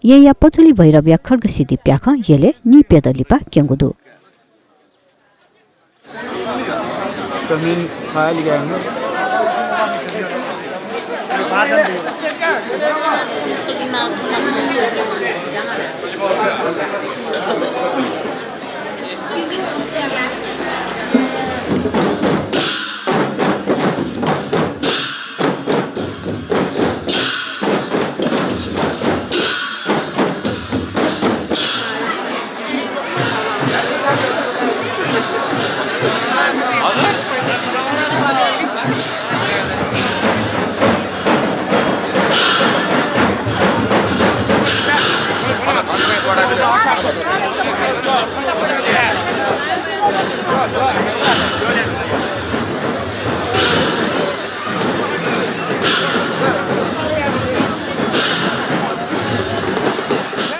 ये या पचली भैरव्या खड्ग सिद्धि प्याख येले नि पेदलिपा क्यांगुदु कमिन फाइल गएको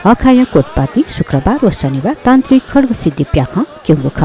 अखाया कोटपाती शुक्रबार व शनिबार तान्त्रिक खड्ग सिद्धि प्याख क्यांगुख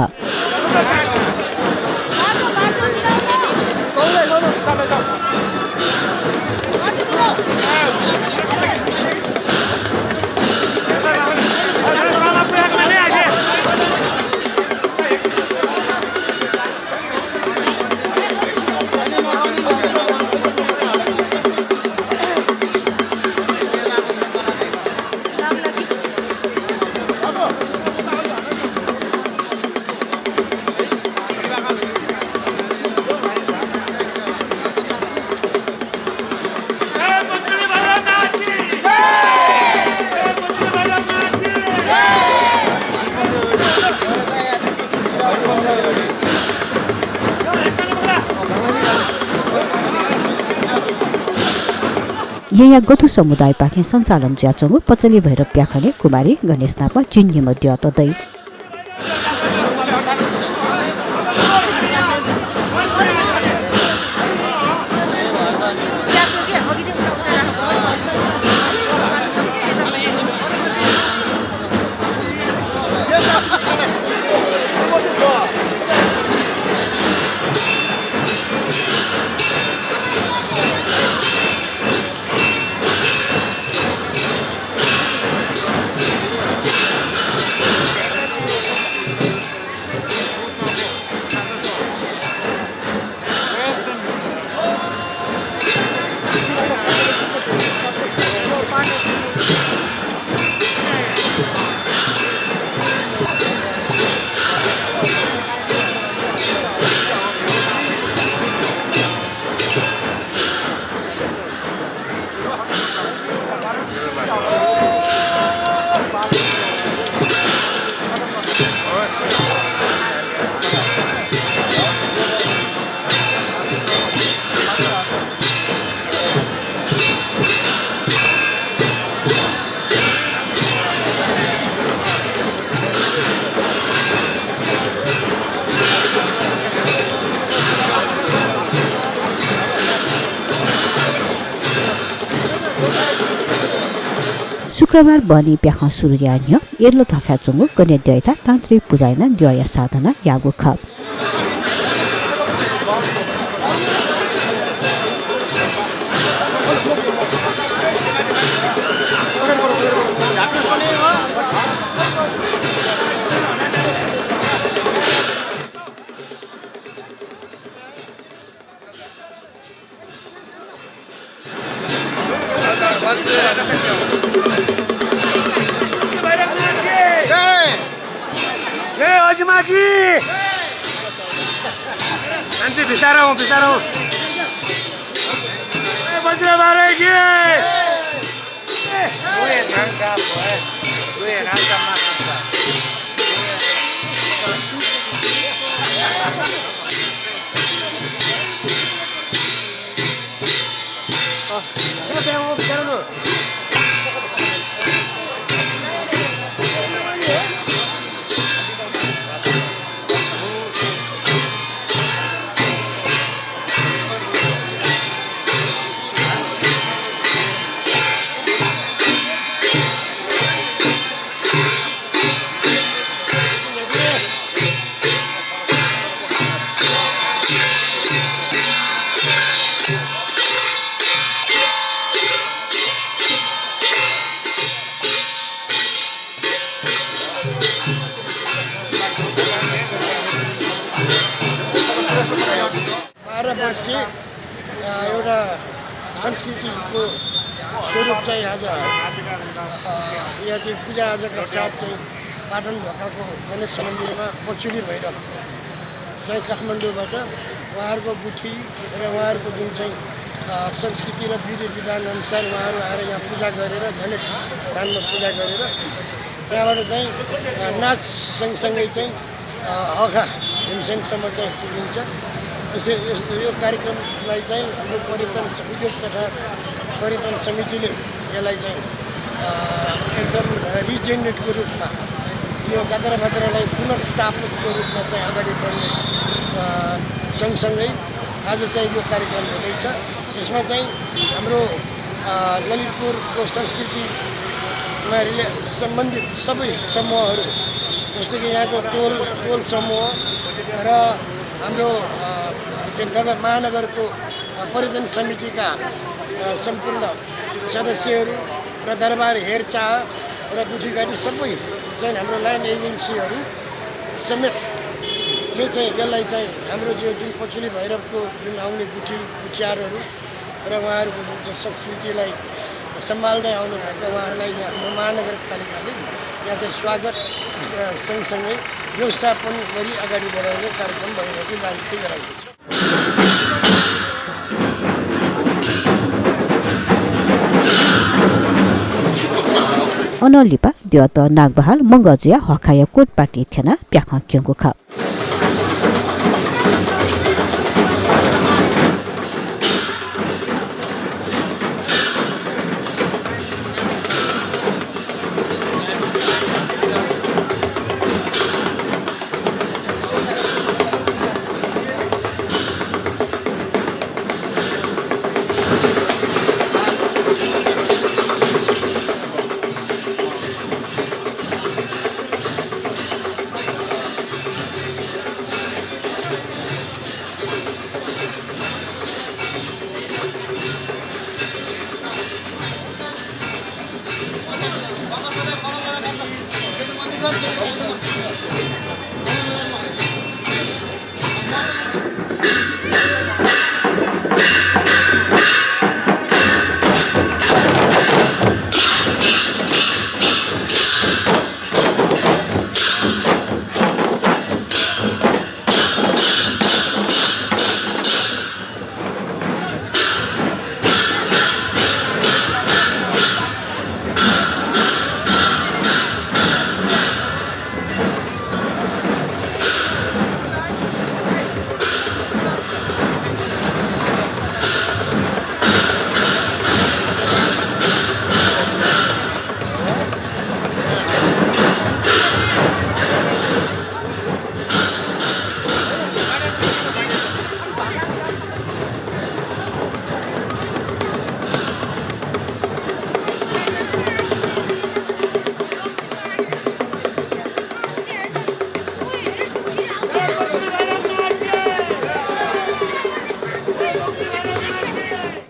या गथु समुदाय पाखे सञ्चालन ज्याचोङु पचली भैरव प्याखने कुमारी गणेशनाप चिन्य मध्य तदै शुक्रबार बनी प्याख सुरुयान्य एर्लो ढाका चुङु कन्या द्ययता तान्त्रिक पूजायना द्यय साधना यागु खप Nanti bicara. Bajra bare ki. Gue nangkap, maksudnya. Oh, siapa yang mau bicara dulu? 12 वर्षीय एउटा संस्कृतिको स्वरूप चाहिँ आज यहाँ चाहिँ पूजाआजाका साथ चाहिँ पाटन ढोकाको गणेश मन्दिरमा पछुली भैरव चाहिँ काठमाडौँबाट उहाँहरूको गुठी र उहाँहरूको जुन चाहिँ संस्कृति र विधि विधान अनुसार उहाँहरू आएर यहाँ पूजा गरेर गणेश धाममा पूजा गरेर त्यहाँबाट चाहिँ नाच सँगसँगै चाहिँ अखा भीमसेनसम्म चाहिँ पुगिन्छ। यसरी यो कार्यक्रमलाई चाहिँ हाम्रो पर्यटन उद्योग तथा पर्यटन समितिले यसलाई चाहिँ एकदम रिजेनेटको रूपमा यो जात्रा भात्रालाई पुनर्स्थापकको रूपमा चाहिँ अगाडि बढ्ने सँगसँगै आज चाहिँ यो कार्यक्रम हुँदैछ। यसमा चाहिँ हाम्रो ललितपुरको संस्कृतिमा सम्बन्धित सबै समूहहरू जस्तो कि यहाँको टोल समूह र हाम्रो महानगरको पर्यटन समितिका सम्पूर्ण सदस्यहरू र दरबार हेरचाह र गुठीगाठी सबै चाहिँ हाम्रो लाइन एजेन्सीहरू समेतले चाहिँ यसलाई चाहिँ हाम्रो यो जुन पछुली भैरवको जुन आउने गुठियारहरू र उहाँहरूको जुन चाहिँ संस्कृतिलाई सम्हाल्दै आउनुभएका उहाँहरूलाई यहाँ हाम्रो महानगरपालिकाले यहाँ चाहिँ स्वागत सँगसँगै व्यवस्थापन गरी अगाडि बढाउने कार्यक्रम भइरहेको जानकारी गराउँदैछ। अनलिपा द्यत नागबहाल मंगजिया हखाया कोट पार्टी थेना प्याख क्योंको खा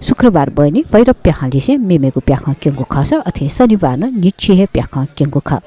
शुक्रबार बनी भैरव प्याखाले से मेमेको प्याखा क्योंको खास अथे शनिबार न निश्चय प्याखा क्योंको खा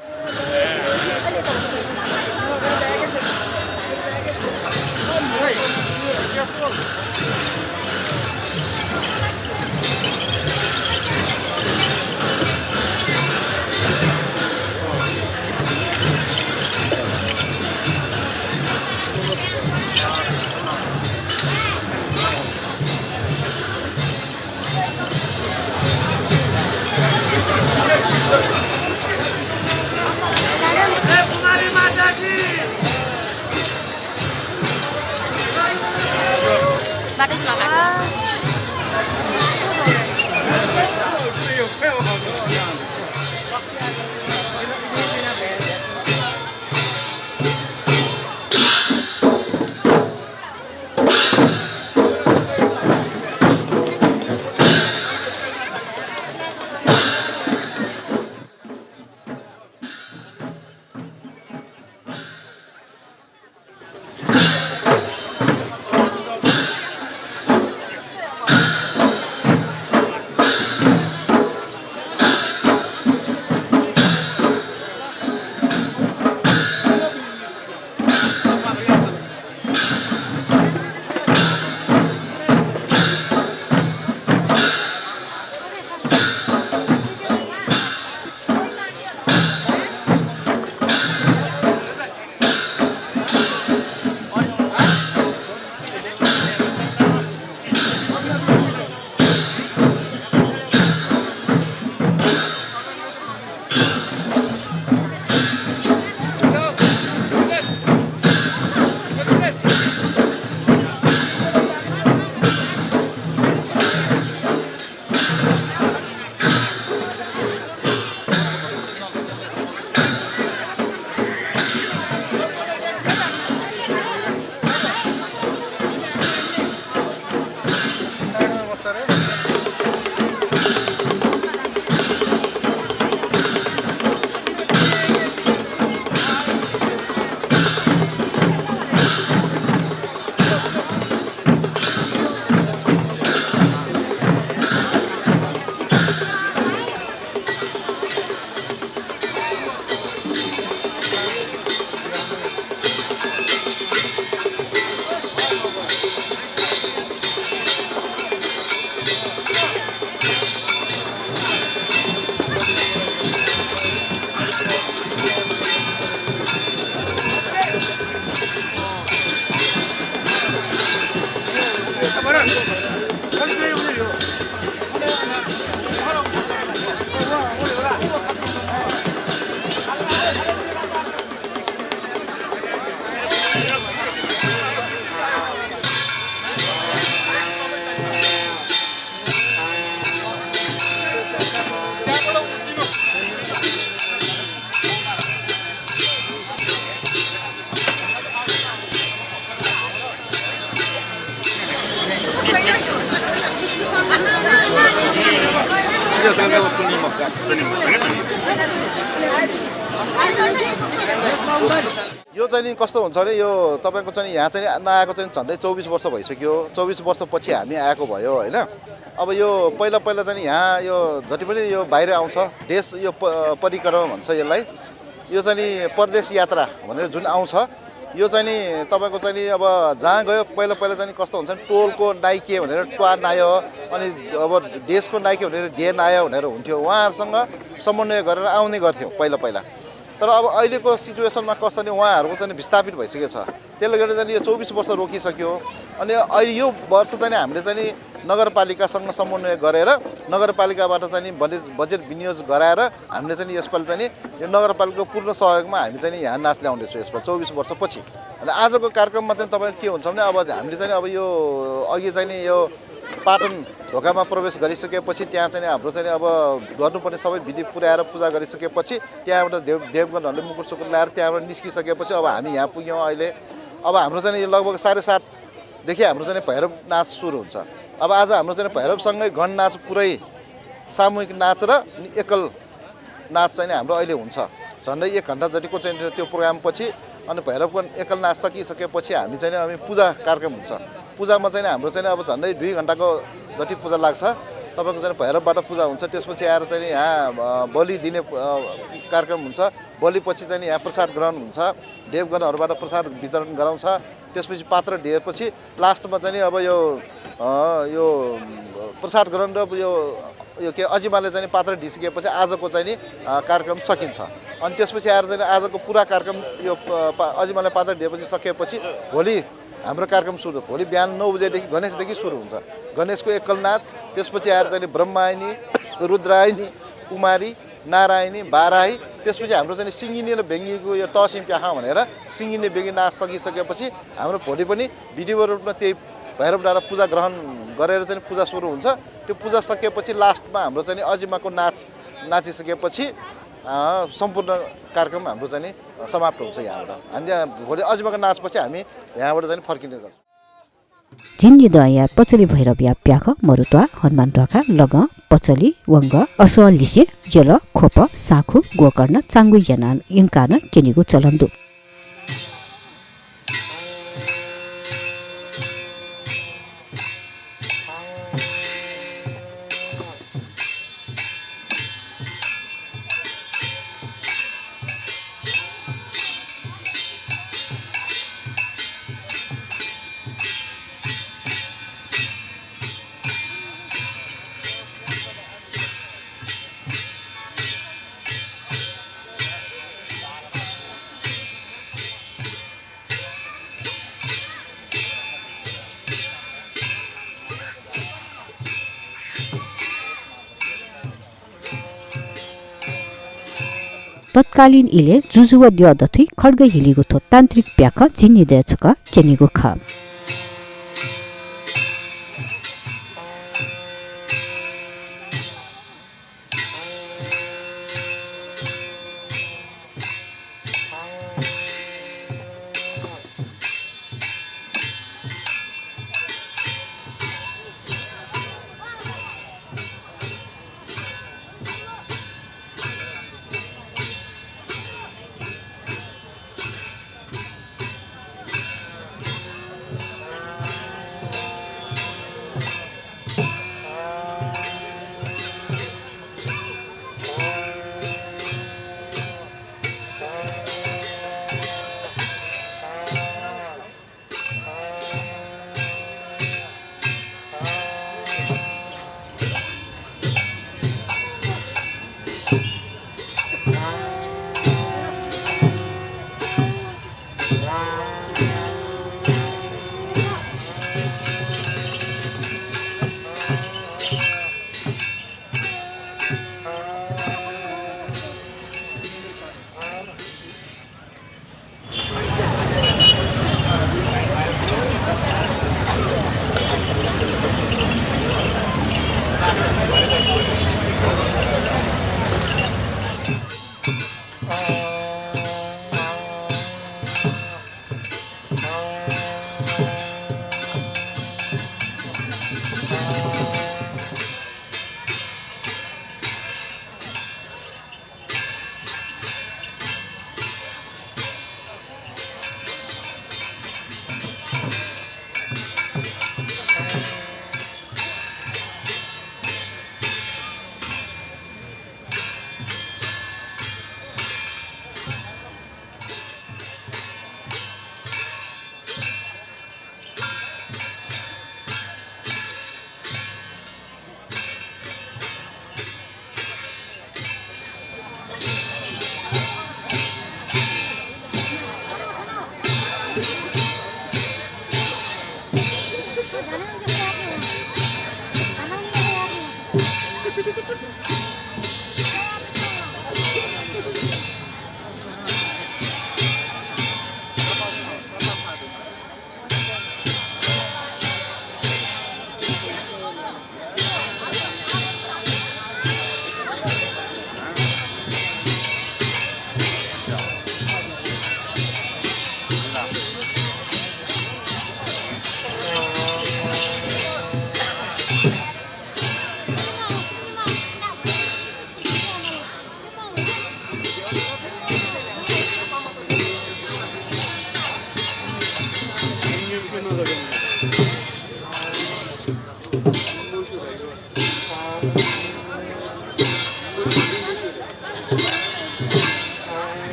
यो चाहिँ नि कस्तो हुन्छ भने यो तपाईँको चाहिँ यहाँ चाहिँ नआएको चाहिँ झन्डै 24 वर्ष भइसक्यो। 24 वर्षपछि हामी आएको भयो होइन। अब यो पहिला चाहिँ यहाँ यो जति पनि यो बाहिर आउँछ देश यो परिक्रमा भन्छ यसलाई। यो चाहिँ नि परदेश यात्रा भनेर जुन आउँछ यो चाहिँ नि तपाईँको चाहिँ नि अब जहाँ गयो पहिला चाहिँ नि कस्तो हुन्छ भने टोलको नाइके भनेर ट्वा नायो अनि अब देशको नाइके भनेर डे नायो भनेर हुन्थ्यो। उहाँहरूसँग समन्वय गरेर आउने गर्थ्यो पहिला। तर अब अहिलेको सिचुएसनमा कसरी उहाँहरूको चाहिँ विस्थापित भइसकेको छ। त्यसले गर्दा चाहिँ यो 24 वर्ष रोकिसक्यो। अनि अहिले यो वर्ष चाहिँ हामीले चाहिँ नगरपालिकासँग समन्वय गरेर नगरपालिकाबाट चाहिँ बजेट विनियोज गराएर हामीले चाहिँ यसपालि चाहिँ यो नगरपालिकाको पूर्ण सहयोगमा हामी चाहिँ यहाँ नाच ल्याउँदैछौँ यसपालि 24 वर्षपछि। अनि आजको कार्यक्रममा चाहिँ तपाईँको के हुन्छ भने अब हामीले चाहिँ अब यो अघि चाहिँ यो पाटन ढोकामा प्रवेश गरिसकेपछि त्यहाँ चाहिँ हाम्रो चाहिँ अब गर्नुपर्ने सबै विधि पुर्याएर पूजा गरिसकेपछि त्यहाँबाट देवगणहरूले मुकुट सुकुट ल्याएर त्यहाँबाट निस्किसकेपछि अब हामी यहाँ पुग्यौँ अहिले। अब हाम्रो चाहिँ लगभग 7:30 देखि हाम्रो चाहिँ भैरव नाच सुरु हुन्छ। अब आज हाम्रो चाहिँ भैरवसँगै गण नाच पुरै सामूहिक नाच र एकल नाच चाहिँ हाम्रो अहिले हुन्छ। झन्डै 1 घन्टा जतिको चाहिँ त्यो प्रोग्रामपछि अनि भैरवको एकल नाच सकिसकेपछि हामी चाहिँ पूजा कार्यक्रम हुन्छ। पूजामा चाहिँ हाम्रो चाहिँ अब झन्डै 2 घन्टाको जति पूजा लाग्छ। तपाईँको चाहिँ भैरवबाट पूजा हुन्छ। त्यसपछि आएर चाहिँ यहाँ बलि दिने कार्यक्रम हुन्छ। बलिपछि चाहिँ यहाँ प्रसाद ग्रहण हुन्छ। देवगणहरूबाट प्रसाद वितरण गराउँछ। त्यसपछि पात्र दिएपछि लास्टमा चाहिँ अब यो प्रसाद ग्रहण र यो के अजिमाले चाहिँ पात्र ढिसिकेपछि आजको चाहिँ नि कार्यक्रम सकिन्छ। अनि त्यसपछि आएर चाहिँ आजको पुरा कार्यक्रम यो अजिमाले पात्र दिएपछि सकिएपछि भोलि हाम्रो कार्यक्रम सुरु। भोलि बिहान 9 बजेदेखि गणेशदेखि सुरु हुन्छ। गणेशको एकल नाच, त्यसपछि आएर चाहिँ ब्रह्मायनी, रुद्रायनी, कुमारी, नारायणी, बाराही, त्यसपछि हाम्रो चाहिँ सिङ्गिनी र बेङ्गीको यो तसिम प्याखा भनेर सिङ्गिनी बेङ्गी नाच सकिसकेपछि हाम्रो भोलि पनि विधिवत रूपमा त्यही भैरव डाँडा पूजा ग्रहण गरेर चाहिँ पूजा सुरु हुन्छ। त्यो पूजा सकिएपछि लास्टमा हाम्रो चाहिँ अजिमाको नाच नाचिसकेपछि सम्पूर्ण कार्यक्रम हाम्रो चाहिँ समाप्त हुन्छ यहाँबाट। हामी भोलि अजिमाको नाचपछि हामी यहाँबाट चाहिँ फर्किने गर्छौँ। जिन्नी दया पचली भैरविया प्याख मरुत्वा हनुमान ढोका लग पचली वंग असो लिसे जल खोप साखु गोकर्ण चाङ्गु याना यङ्कान केनिगु चलन्दु तत्कालीन इले जुजुवा द्यदथि खड्ग हिलिगु थो तान्त्रिक प्याख जिन्नी दयछक केनिगु ख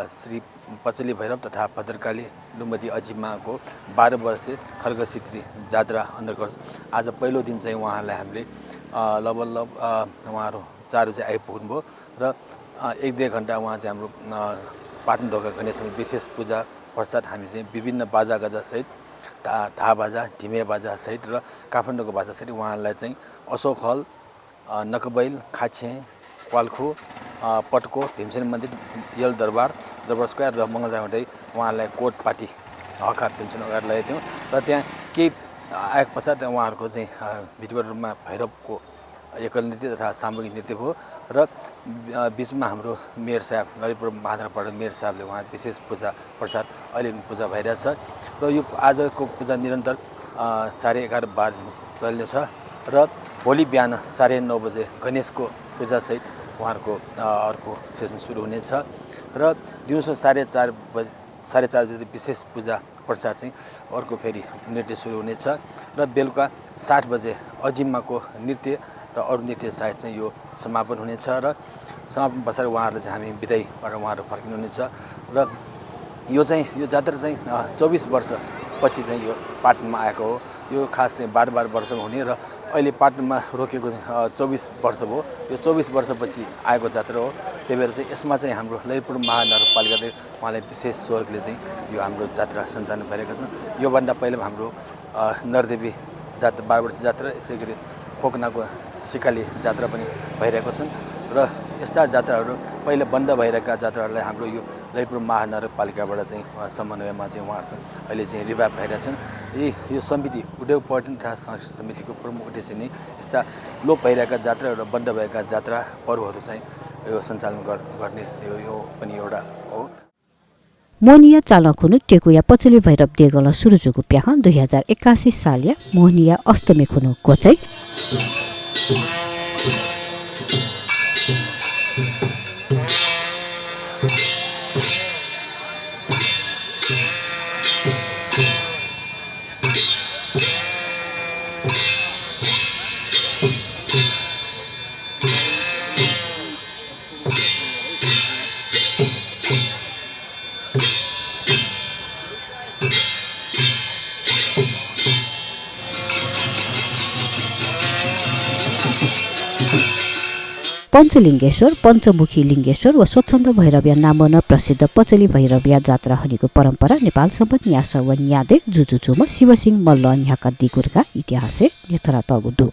श्री पचली भैरव तथा भद्रकाली लुम्बदी अजिमाको 12 वर्षे खड्गसित्री जात्रा अन्तर्गत आज पहिलो दिन चाहिँ उहाँलाई हामीले लगभग उहाँहरू 4 बजे आइपुग्नुभयो र 1-1.5 घण्टा उहाँ चाहिँ हाम्रो पाटन ढोका गणेशमा विशेष पूजा पश्चात हामी चाहिँ विभिन्न बाजा गाजासहित ढा बाजा ढिमे बाजासहित र काठमाडौँको बाजासहित उहाँलाई चाहिँ अशोक हल नकबैल खाछे क्वाल्खु पटको भीमसेन मन्दिर यल दरबार स्क्वायर र मङ्गलजार हुँदै उहाँलाई कोट पार्टी हका भीमसेन अगाडि लगेको थियौँ र त्यहाँ केही आएको पश्चात उहाँहरूको चाहिँ भिडियो रूपमा भैरवको एकल नृत्य तथा सामूहिक नृत्य भयो र बिचमा हाम्रो मेयर साहब ललितपुर महानगरपालिका मेयर साहबले उहाँ विशेष पूजा प्रसाद अहिले पूजा भइरहेछ र यो आजको पूजा निरन्तर 11:30 चल्नेछ र भोलि बिहान 9:30 बजे गणेशको पूजासहित उहाँहरूको अर्को सेसन सुरु हुनेछ र दिउँसो 4:30 बजे विशेष पूजा पश्चात चाहिँ अर्को फेरि नृत्य सुरु हुनेछ र बेलुका 7 बजे अजिमाको नृत्य र अरू नृत्य सायद चाहिँ यो समापन हुनेछ र समापन पश्चात उहाँहरूले चाहिँ हामी बिदाईबाट उहाँहरू फर्किनुहुनेछ र यो जात्रा चाहिँ 24 वर्षपछि चाहिँ यो पाटनमा आएको हो। यो खास चाहिँ 12 वर्षमा हुने र अहिले पाटनमा रोकेको 24 वर्ष भयो। यो 24 वर्षपछि आएको जात्रा हो। त्यही भएर चाहिँ यसमा चाहिँ हाम्रो ललितपुर महानगरपालिकाले उहाँलाई विशेष सहयोगले चाहिँ यो हाम्रो जात्रा सञ्चालन भइरहेको छ। योभन्दा पहिला हाम्रो नरदेवी जात्रा 12 वर्ष जात्रा यसै गरी खोकनाको सिकाली जात्रा पनि भइरहेको छन् र यस्ता जात्राहरू पहिले बन्द भइरहेका जात्राहरूलाई हाम्रो यो ललितपुर महानगरपालिकाबाट चाहिँ समन्वयमा चाहिँ उहाँहरू अहिले चाहिँ रिभाइभ भइरहेछन्। यो समिति उद्योग पर्यटन तथा सांस्कृतिक समितिको प्रमुख उद्देश्य नै यस्ता लोप भइरहेका जात्रा र बन्द भएका जात्रा पर्वहरू चाहिँ यो सञ्चालन गर्ने यो पनि एउटा हो। मोहनिया चालखुनु टेकुया पचली भैरव देगल सुरुजुगु प्याख 2081 सालया मोहनिया अष्टमी खुनु कोचै पञ्चलिङ्गेश्वर पञ्चमुखी लिङ्गेश्वर व स्वच्छन्द भैरव्या नामन प्रसिद्ध पचली भैरव्या जात्रा हनिको परम्परा नेपाल सम्बन्ध न्यास व न्यादे जुजुचुम शिवसिंह मल्ल न्याका दिगुरका इतिहासे Nethra तगुदु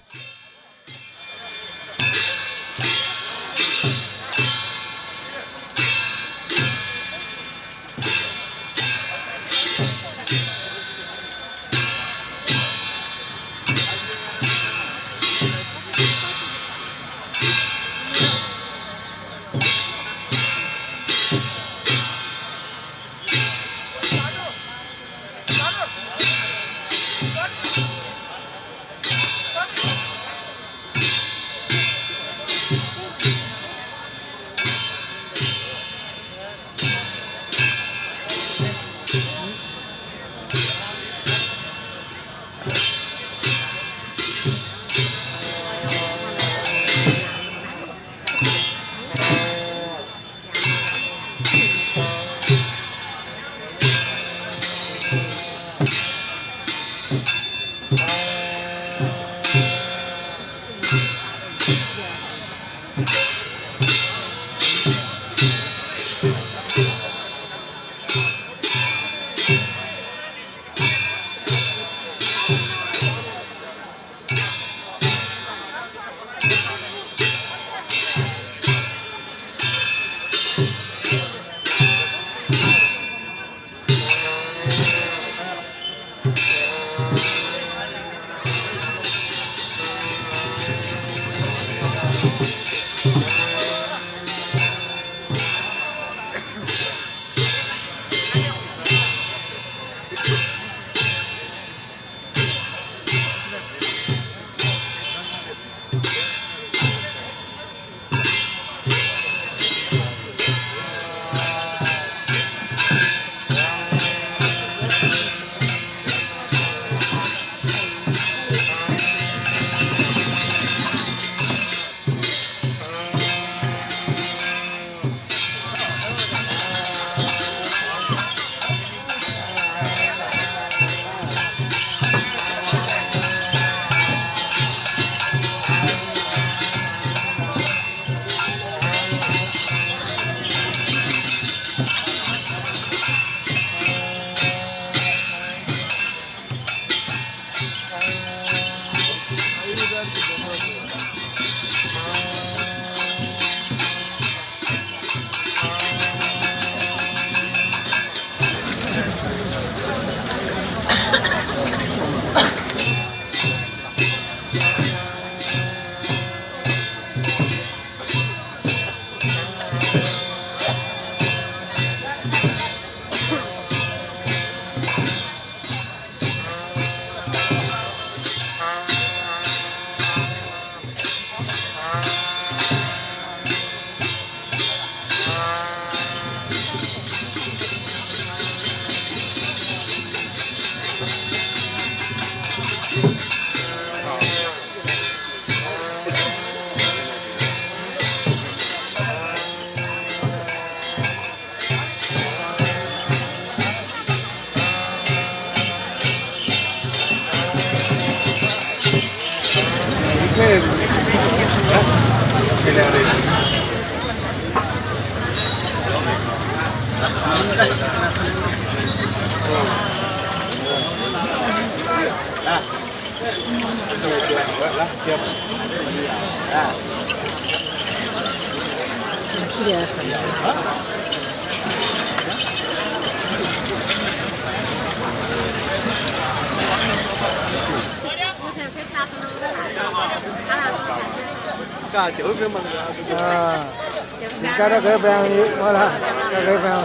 Cara cái bèo gì mà là cái bèo.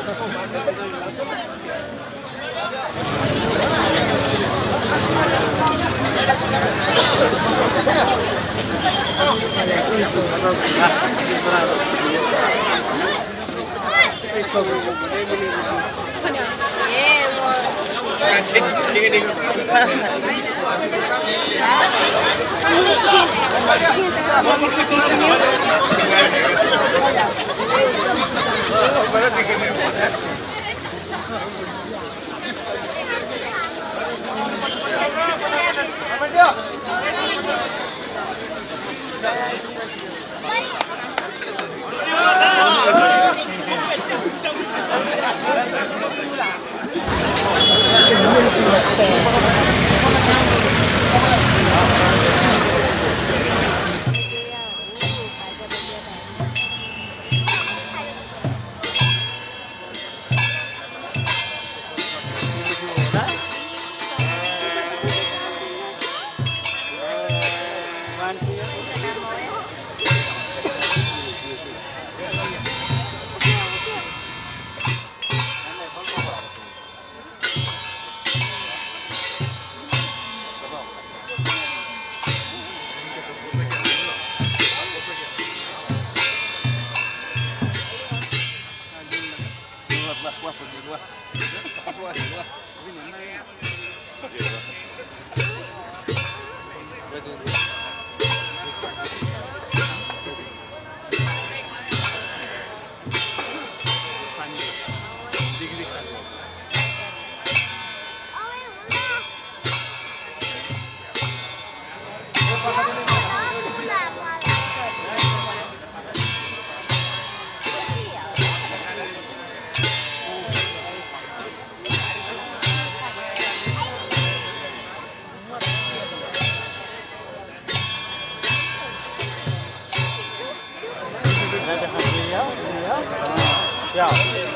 Yeah.